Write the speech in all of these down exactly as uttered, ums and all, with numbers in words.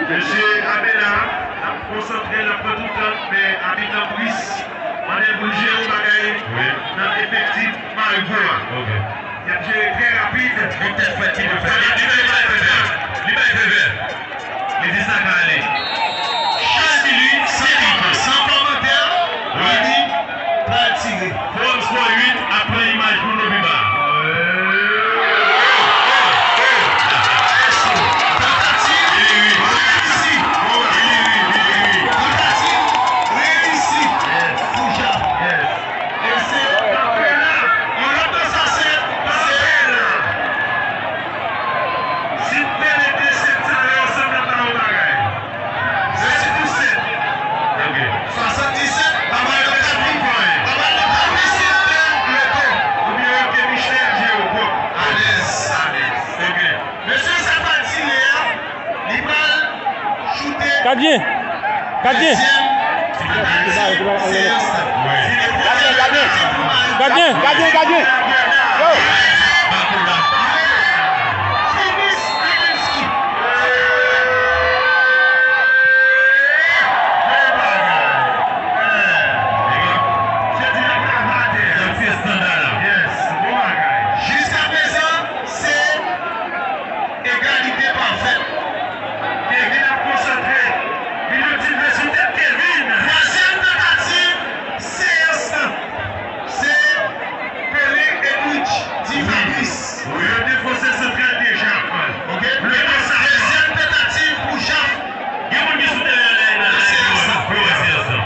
Mesye Abela ap konsantre, l ap pran tout tan, men abit Anpris mande pou l jere yon bagay nan efektif Marigo a. Y ap jere trè rapid. Li bay fevè. Li bay fevè. Li di sa ka ale. Chal di li, se li. San kòmantè, li di, pral tire. Forum Sport uit ap pran imaj pou nou pi ba. Tantativ reyisi. Tantativ reyisi pou Jaf. E se apre la, yon lòt dans a sèt, se la. Si m pèmèt de sèt sa yo ansanm, n ap ba yo bagay. Sèt pou sèt. Ok. Swasanndiznèf, pa ba yo kat pi. Pa ba yo kat pi, si yo te loto. Oubyen yo te Michel Jewo. Alèz. Alèz. Ok. Mesye, sa pa tire a, li pral choute. Gadyen! Gadyen! Dezyèm. Gadyen, gadyen! Gadyen, gadyen, gadyen! Yo! Jiskaprezan, se egalite pafèt. Kevin ap konsantre. Li mèt di l sou tèt Kevin. Twazyèm tantativ seyans lan. Se Pele Edwidge, di Fabrice. Wi, yo defanse santral deja. Ok. Le dezyèm tantativ pou Jaf. Gen moun ki sou teren an la, nan seyans lan. Pou wè seyans lan.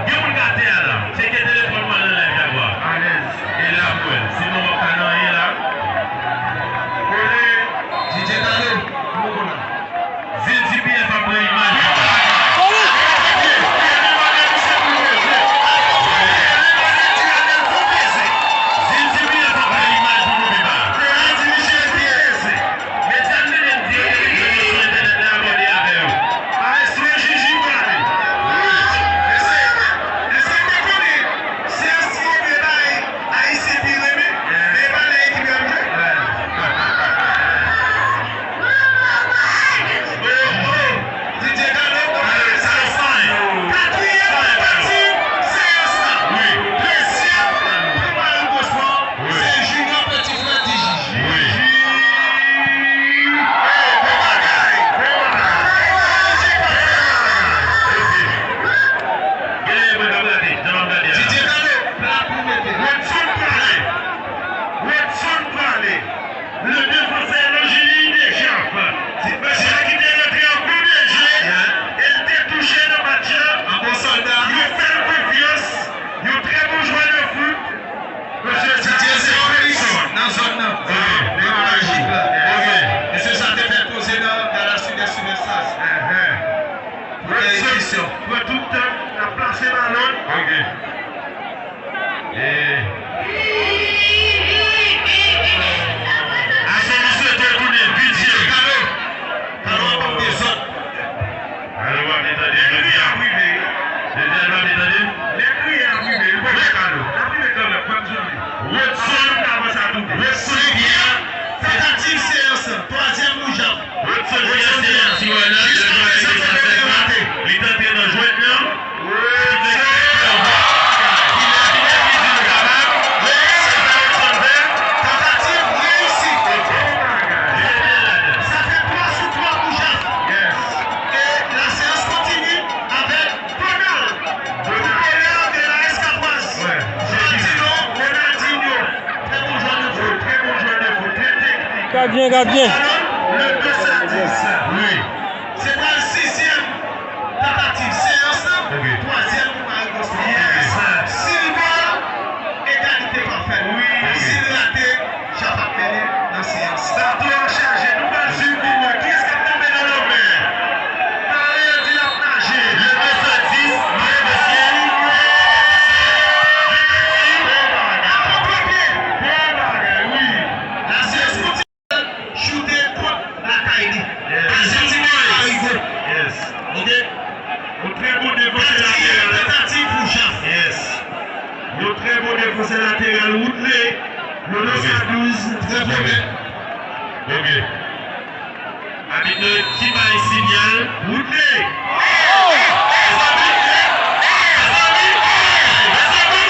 Gen moun k atè a la. Tcheke telefòn mwen nan live Jaguar. Alèz. E la pou wè. Sinon, w ap ka nan anyen la. Kole. D J Kalo, kòman w la? Zil G P F ap pran imaj. Katriyèm tantativ seyans lan. Wi. Dezyèm pou Mario Cosmo, se Junior, peti frè D J. Wi. Bon bagay. Bon bagay. Gen mwen k ap gade, jan m ap gade a. Didier Carlo, plat pou mete. Rodson prale. Rodson prale. Le défenseur Longini de Jeff. Mesye a ki te rantre an kou de je, e l te touche nan match la. An bon sòlda. Yo fè l konfyans. Yon trè bon jwè de foot. Mesye sa se yon peson nan zòn nan. Ok. Nan Majik la. Ok. Mesye sa te fè koze nan Gala Sud-Est Superstars. Premye edisyon. Pran tout tan l ap plase balon. Ok. E aswè misye te tounen vit je. Kalo. Kalo ap ban m dezòd. Kalo pa vle tande jodi a. Jodi a l pa vle tande. Lè kriye ap rive, li poko Kalo. L ap rive kanmenm, pa t jwenn li. Rodson, Rodson Pierre, tantativ seyans, twazyèm pou Jaf. Rodson Pierre, seyans, jiskaprezan, fè bèl rate. Li tante nan jwèt nan. Tantativ reyisi. Sa fè twa sou twa pou Jaf. E la seyans kontinye avèk Donald. Footballeur de la Escavoise. Ronaldinho, Ronaldinho. Trè bon jwè de foot, trè bon jwè de foot, trè teknik. Gadyen, gadyen. Le deux cent dix. Wi. Se pral sizyèm tantativ seyans lan. Ok. Twazyèm pou Mario Cosmo. Yes. Si l bon, egalite pafèt. Wi. Si l rate, Jaf ap mennen nan seyans. Plato a chaje, nou pral swiv videyo. Kiyès k ap tonbe nan lanmè? Pale, yo di l ap naje. Le deux cent dix, Mario Cosmo. Bon bagay. Bon bagay, wi. La seyans kontinye. Choute kont lakay li. Yes. Dezyèm ti Moyiz. Arigo. Yes. Ok. Yon trè bon defansè lateral. Katriyèm tantativ pou Jaf. Yes. Yon trè bon defansè lateral, Woodley. Yon lans a douz, trè bon nèt. Ok. Abit ki bay sinyal wout li. Mezanmi, mezanmi, mezanmi.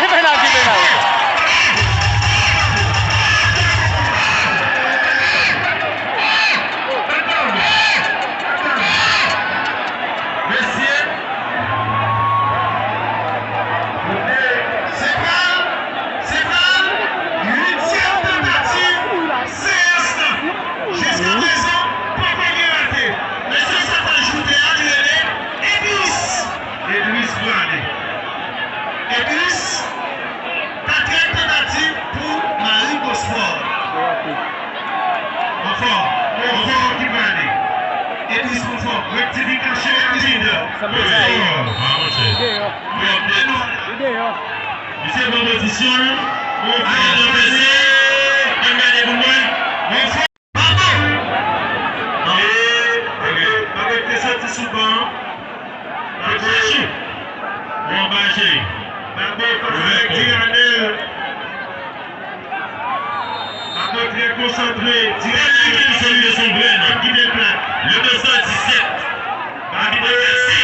Ki penal, ki penal. Mesye, se pral, se pral uityèm tantativ seyans lan. Jiskaprezan, poko gen rate. Mesye, sa k ajoute a, li rele Edris. Edris prale. Edris, katriyèm tantativ pou Marie Beausport. Monfò, Monfò ki prale. Edris Monfò, rektifikasyon rapid. Monfò, pa monchè. Misye pran pozisyon l. Monfò, ann gade pou mwen. Monfò. Bravo! Bravo! Bravo ki te soti sou ban an. Bravo! Bravo! Bravo! Bravo! Bravo trè konsantre. Dirèk li menm se li, se yon grenn. Kite plat. Le deux cent dix-sept. Bravo, mèsi.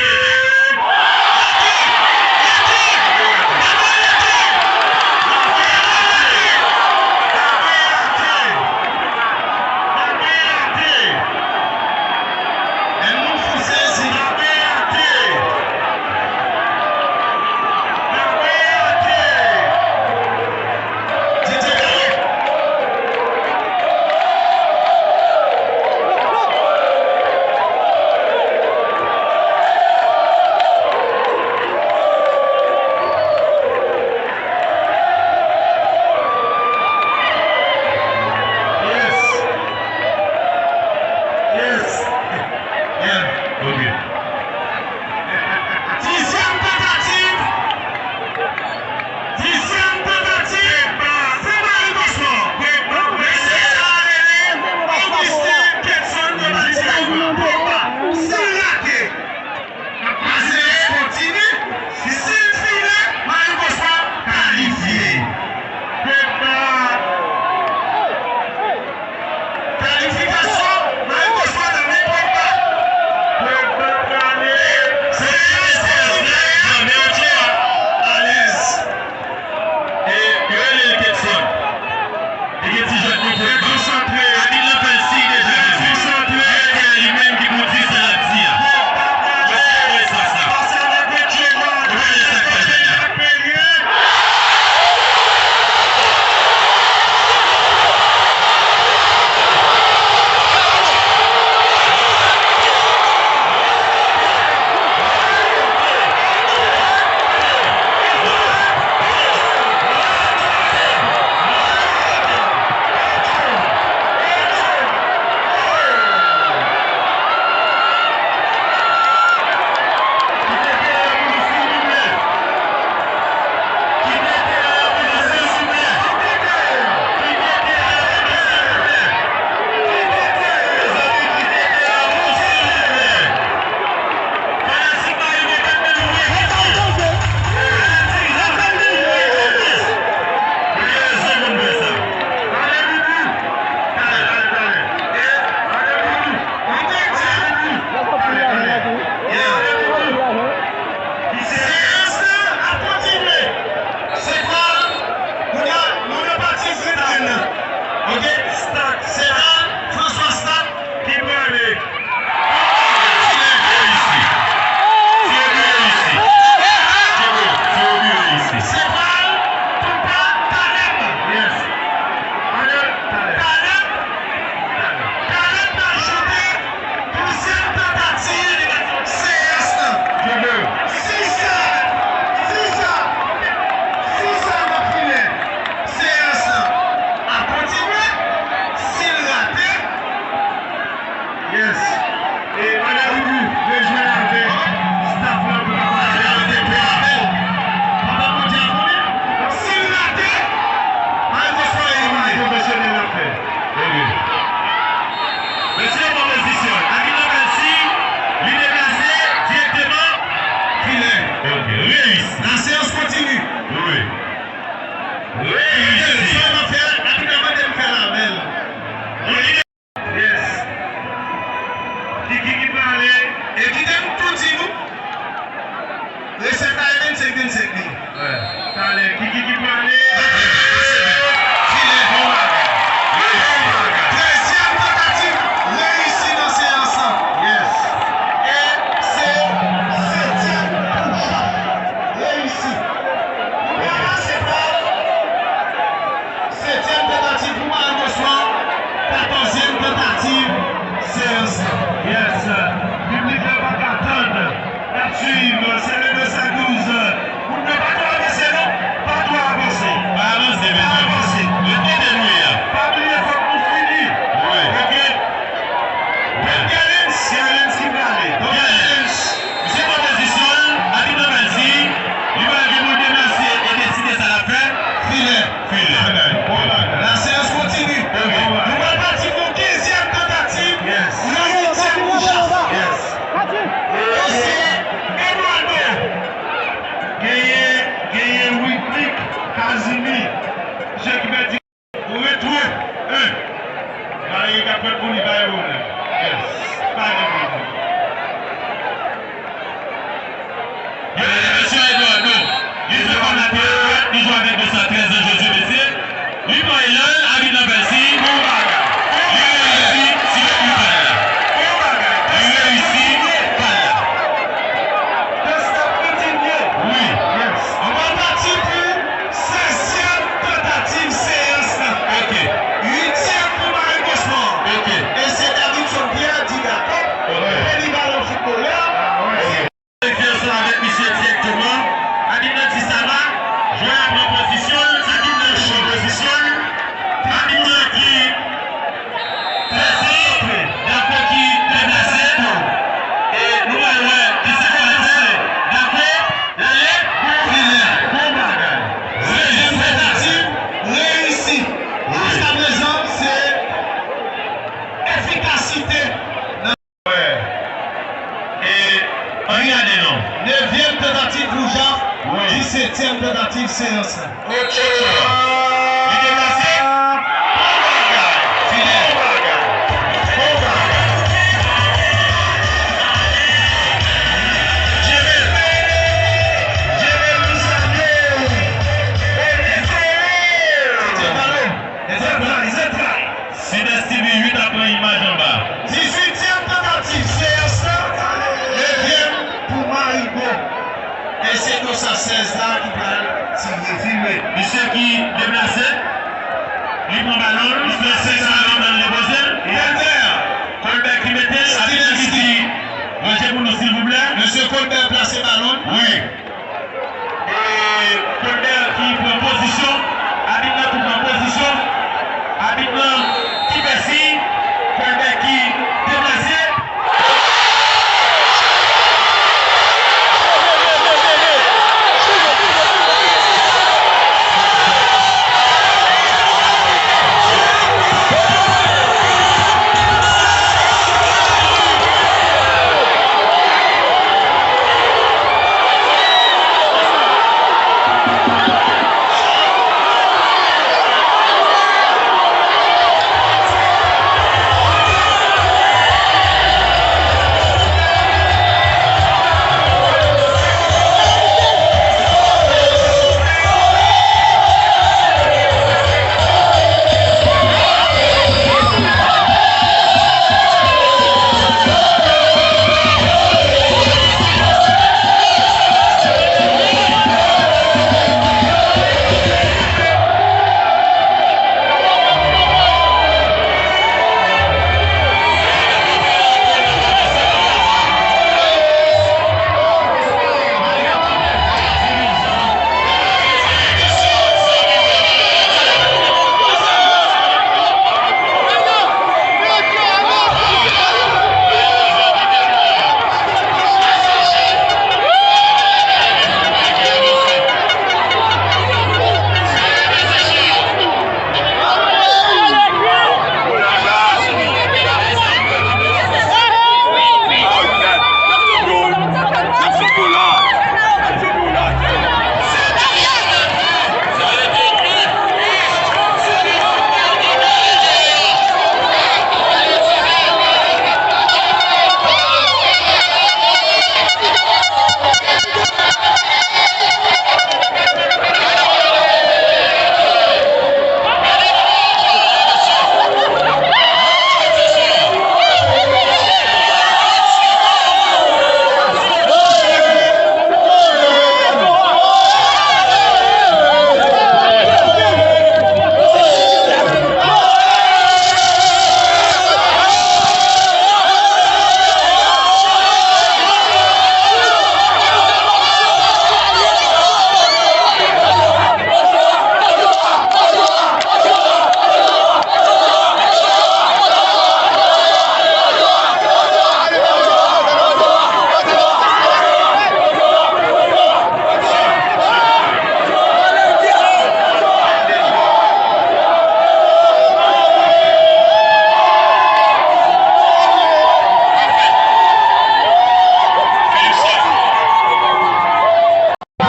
Jwe avèk Dosa trèz an Jezi mesye. Li pran elan l, abit nan fè l siy, bon bagay. Li reyisi, siy li pa la. Bon bagay. Li reyisi, pa la. Dosa kontinye. Wi. Yes. Ann pral pati pou sèzyèm tantativ seyans lan. Ok. Uityèm pou Marigo Sport. Ok. E se Davidson Pierre di dakò. Ok. Peni balon foutbolè. Ah, wi. Konekte ansanm avèk misye dirèkteman. Abit nan di Sava, jwè a pran pozisyon l, abit nan ki pran pozisyon l, abit nan ki plase, Daco ki deplase. E nou pral wè kisa k pral fè. Daco, l ale, fini. Bon bagay. Dezyèm tantativ reyisi. Jiskaprezan, se efikasite nan E ann gade non. Nevyèm tantativ pou Jaf, wi. Disetyèm tantativ seyans lan. Ok. Li deplase. Bon bagay. Fidèl. Bon bagay. Bon bagay. Jemel. Jemel Louis Samuel. Dezyèm balon. Dezyèm balon. Sidès TV uit ap pran imaj anba. Dizuityèm tantativ seyans lan, nevyèm pou Marigo. E se Dosa sèz la ki pral tire. Filme. Misye ki deplase, li pran balon l, li plase sa, li pran l depoze l. Kolbè ki mete l, abit nan ki di, ranje pou nou silvouplè. Mesye Kolbè plase balon l. Wi. E Kolbè ki pran pozisyon, abit nan tou pran pozisyon, abit nan ki fè siy, Kolbè ki deplase.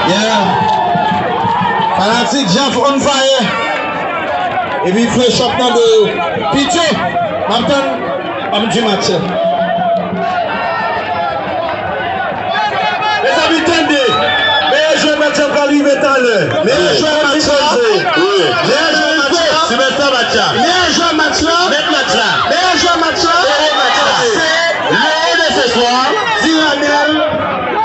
Yeah. Fanatik Jaf on fire. Epi Fresh ap nan do yo. Pityo, m ap tann, m ap di match la. Mezanmi, tande. Meyè jwè match la. rive talè. Meyè jwè match la. Meyè jwè match la. Meyè jwè match la. Mèt match la. Meyè jwè match la. Se Léon de ce soir. Diranel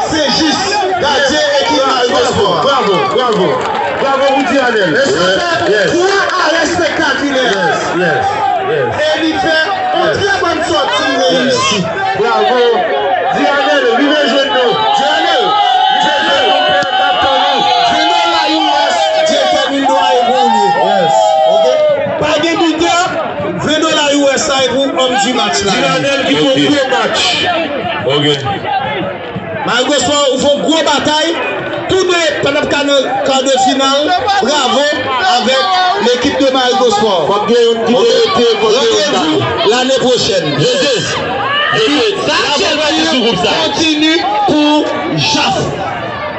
Saint-Just, gadyen ekip Marigosport. Bravo, bravo, bravo. Bravo pou Diranel. E sa fè twa arè spektakilè. Yes, yes, yes. E li fè yon trè bòn sòti reyisi. Bravo. Diranel, rive jwenn nou. Diranel, rive jwenn nou, frè, n ap tann ou. Ven nan la U S, direktè Nil Noir e pou ou li ye. Yes. Ok? Pa gen doutè, ven nan la U S a e pou òm di match la. Diranel ki fè yon gwo match. Ok. Marigosport, ou fè yon gwo batay. Tou de, pandan ka nan kar de final, bravo avèk lekip de Marigosport. Fòk gen youn ki te rete, fòk gen youn ki ta. Randevou lane pwochèn. Jezi, Jezi, sa Atchèl pral di sou gwoup sa. Kontini pou Jaf.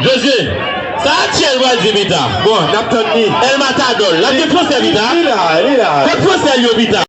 Jezi, sa Atchèl pral di pita. Bon, n ap tann li. El Matadò, l ap gen fransè pita. Li la, li la. Kot fransè l yo pita?